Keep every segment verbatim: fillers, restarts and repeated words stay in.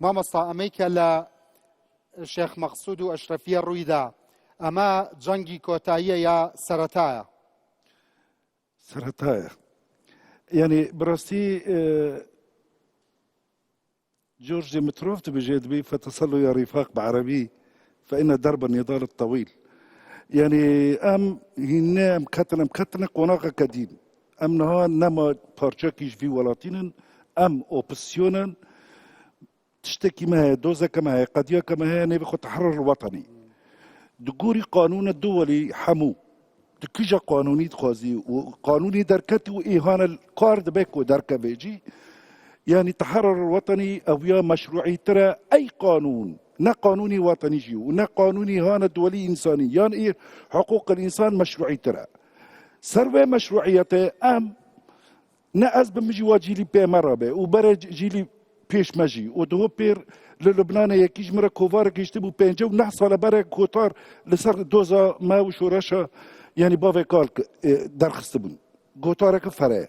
Mamosta, ئەمەی کە لە شێخ مەقسود و ئەشرەفیە ڕوویدا، ئەمە جەنگی کۆتاییە یا سەرەتایە؟ سەرەتایە. یعنی، بڕاستی، ئێ، جورج دیمیتروف دەبێژێت بی فەتەسەلو یا ڕیفاق بە عەرەبی، فەئینە دەربە نێدال تەویل. یعنی، ئەم هینە، ئەم کەتن، ئەم کەتنە قۆناغەکە دین. ئەم نها نەما پارچەکیش وی وڵاتینن، ئەم ئۆپسیۆنن، تشتێکی me heye, dozeke me heye, qediyeke me heye, nêvê xwe Teherir Wetenî. Di gorî qanûna duwelî hemû, di kîja qanûnî dixwazî û qanûnî derketî û ê hane kar dibe ku derkeve jî, yanî Teherir Wetenî ew ya meşrûîtir e, ey qanûn, ne qanûnî wetenî jî û ne qanûnî hane duwelî însanî, yan ê hiqûqil însan meşrûîtir e. Ser vê meşrûîyetê em Ne ez bim jî wa cîlî pê me re be û bere cîlî pêş me jî. Û diho pêr li Lubnanê yekî ji min re kovarek gihiştibû, pêncî û neh sale bere gotar li ser doza me û şoreşa, yanî bavê Kalk, e, derxistibûn. Gotareke fere.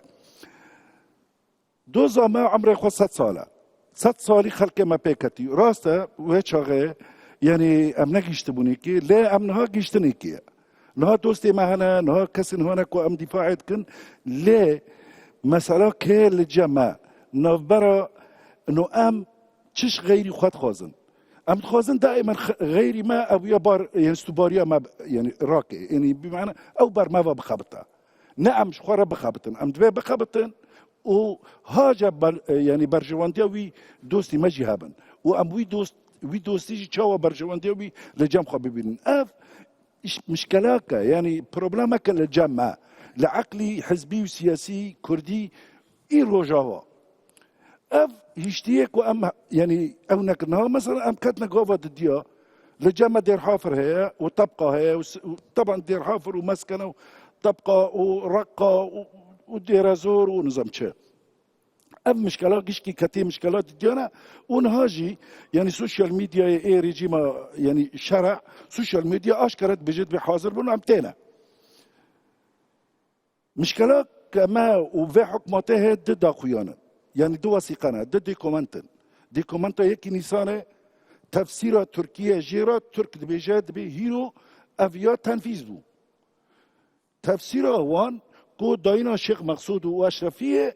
Doza me emrê xwe sed sal e. Sed salî xelkê me pê ketî. Rast e, wê çaxê, yanî em negihiştibûn êkê, lê em niha gihiştin êkê ye. Niha dostê me hene, niha kesên hene ku em dîfaê dikin. Lê mesela kê li cem me, navbera, no em çiş xeyrî xwe dixwazin. Em dixwazin daîmen xe-, xeyrî me ew ya bar, yani stûbariya me, yani rake. Yani bimane ew ber me ve bixebite. Ne em ji xwe re bixebitin. Em divê bixebitin û haca ber, yani berjewendiya wî dostî me jî hebin. Û em wî dost, wî dostî jî çawa berjewendiya wî li cem xwe bibînin. Ev iş-, mişkelake, yani problemeke li cem me, li eqlî hizbî û siyasî kurdî î rojava. Ev hiştiyê ku em, yani ew nekirine. Ha, mesela em ketine gava didiya, li cem me Dêrhafir heye û Tebqa heye û s-, û teban Dêrhafir û Meskene û Tebqa û Reqa û, û Dêrezor û nizam çi. Ev mişkela gişkî ketê mişkela didiyane û niha jî, yani sosyal medyayê ê rejîma, yani şer'a, sosyal medya aşkere dibêje dibê hazir bûn em têne. Mişkela ke me û vê hikûmetê heye du daxuyan in. Yani du wesîqe ne, du dokument in. Dokumenta yekî Nîsanê tefsîra Tirkiye jê re, Tirk dibêje, dibê hîro ev ya tenfîz bû. Tefsîra wan ku dayîna Şêx Meqsûd û Eşrefiyê,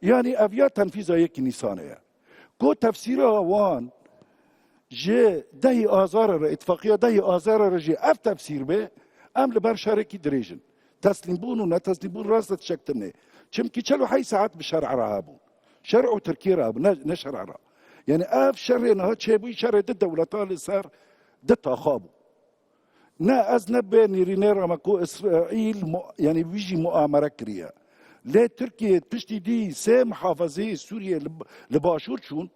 yanî ev ya tenfîza yekî Nîsanê ye. Ku tefsîra wan ji dehî Azarê re, îtifaqiya dehî Azarê re jî ev tefsîr be, em li ber şerekî dirêj in. Teslîmbûn û neteslîmbûn rast e tişek tune. Çimkî çel û heyş saet bi şer'e re hebû. Şer û Tirkiye re hebû, ne, ne şer'e re. Yani ev şerê niha çêbûyî şerê du dewleta li ser du taxa bû. Ne ez ne bê nêrînê re me ku Îsraîl mu-, yani wî jî muamere kiriye. Lê Tirkiye piştî dî sê muhafezeyê Sûriyê li, li başûr çûn,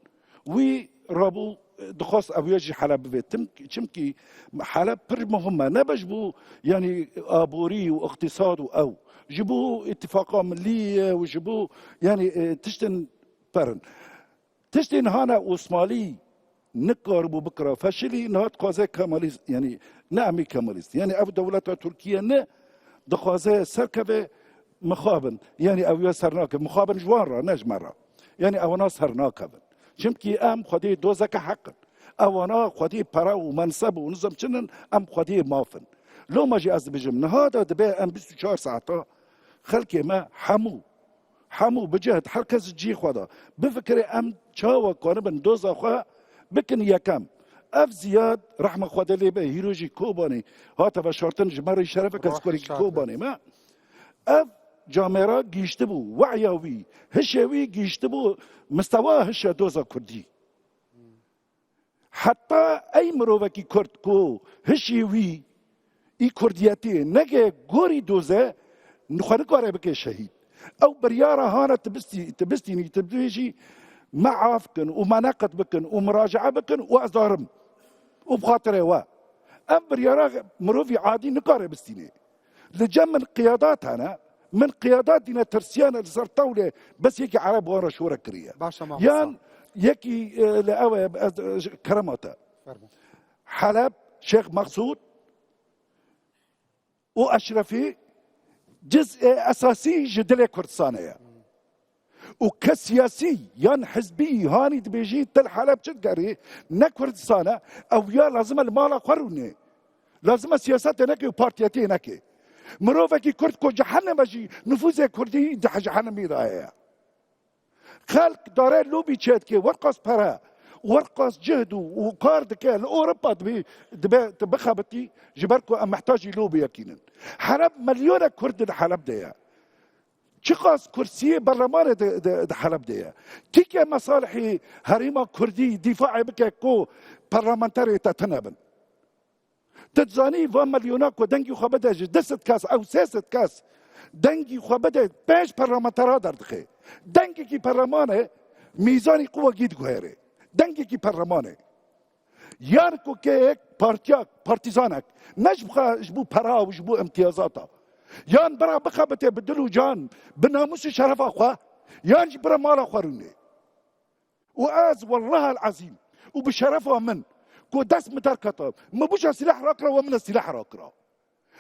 wî rabû, e, dixwest ew ya jî Heleb bivê. Tim-, çimkî Heleb pir muhim e. Ne be ji bo, yani, aborî û iqtîsad û ew. Ji bo îtifaqa millî ye û ji bo, yani, e, tiştên perin. Tiştên hane Osmalî nikaribû bikira feşilî, niha dixwaze Kemalîst, yani ne em ê Kemalîst. Yani ev dewleta Tirkiye ne dixwaze serkeve mixabin. Yani ew ya ser nake. Mixabin ji wan re, ne ji me re. Yani ewana ser nakevin. Çimkî em xwedî dozeke heq in. Ewana xwedî pere û menseb û nizam çin in, em xwedî maf in. Loma jî ez dibêjim, niha de dibe em bîst û çar saeta xelkê me hemû Hemû bicihd, her kes ji cihê xwe de bifikire, em çawa kanibin doza xwe bikin yekem. Ev Ziyad, rehma Xwedê lê be, hîro jî Kobanê hate veşartin, ji me re şeref e, keskorî Kobanê me. Ev camêra gihiştibû, we'ya wî, hişê wî gihiştibû mistewa hişe doza kurdî. Heta ey mirovekî kurd ku hişî wî î kurdiyetê nege gorî doze, xwe nikare bike şehîd. Ew biryara hane tu bistî-, tu bistînî, tu bibêjî, me af kin û me neqet bikin û miracae bikin û ez darim. Û bi xatirê we. Ev biryara mirovî adî nikare bistînê. Li cem min qiyadat hene, min qiyadat dîne tirsiyane li ser tewlê, bes yekî Ereb wan re şore kiriye. Başe mamosta. Yan yekî, e, li ew e, ez, e, kerema te. Fermo. Heleb, Şêx Meqsûd û Eşrefî ciz'ê esasî ji dilê Kurdistanê ye. Û kes siyasî yan hizbî hanî dibêjî te li Heleb çi digerî, ne Kurdistan e, ew ya lazim e li mala xwe rûnê. Lazim e siyasetê neke û partiyetiyê neke. Mirovekî Kurd ku cehennem e jî nifûzê Kurdî di cehennemî de heye. Xelk dare lobî çêdike, werqas pere, werqas cihd û, û kar dike, li Ewropa dibê, dibe, tu bixebitî, ji ber ku em mehtacî lobiyekî nin. Heleb milyonek Kurd di Heleb de ye. Çiqas kursiyê berlemanê di, di, di Heleb de ye. Tîke mesalihî herêma Kurdî dîfaê bike ku parlamenterê te tune bin. Tu dizanî van milyona ku dengî xwe bide ji du sed kes, ew sê sed kes dengî xwe bide, pênc parlamentera derdixe. Dengekî perlemanê mîzanî quwegî diguhere. Dengekî perlemanê. Yan ku keyek partiyak, partîzanek, ne ji xwe, ji bo pera û ji bo imtiyazata. Yan bira bixebite bi dil û can, bi namûs û şerefa xwe, yan jî bira mala xwe rûnê. Û ez, wellahal ezîm, û bi şerefa min, ku dest min derketa, min bûşa sîleh rakira, we min sîleh rakira.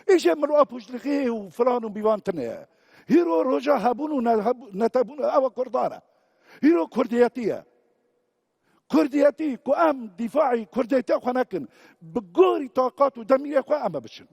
Îşe min a pûşlixê û filan û bîvan tine ye. Hîro roja hebûn û ne-, heb-, netebûn ew e Kurdan e. Hîro Kurdiyetî ye. Kurdiyetî ku em dîfaî Kurdiyetiya xwe nekin, bi gorî taqat û demîrê xwe em ê biçin.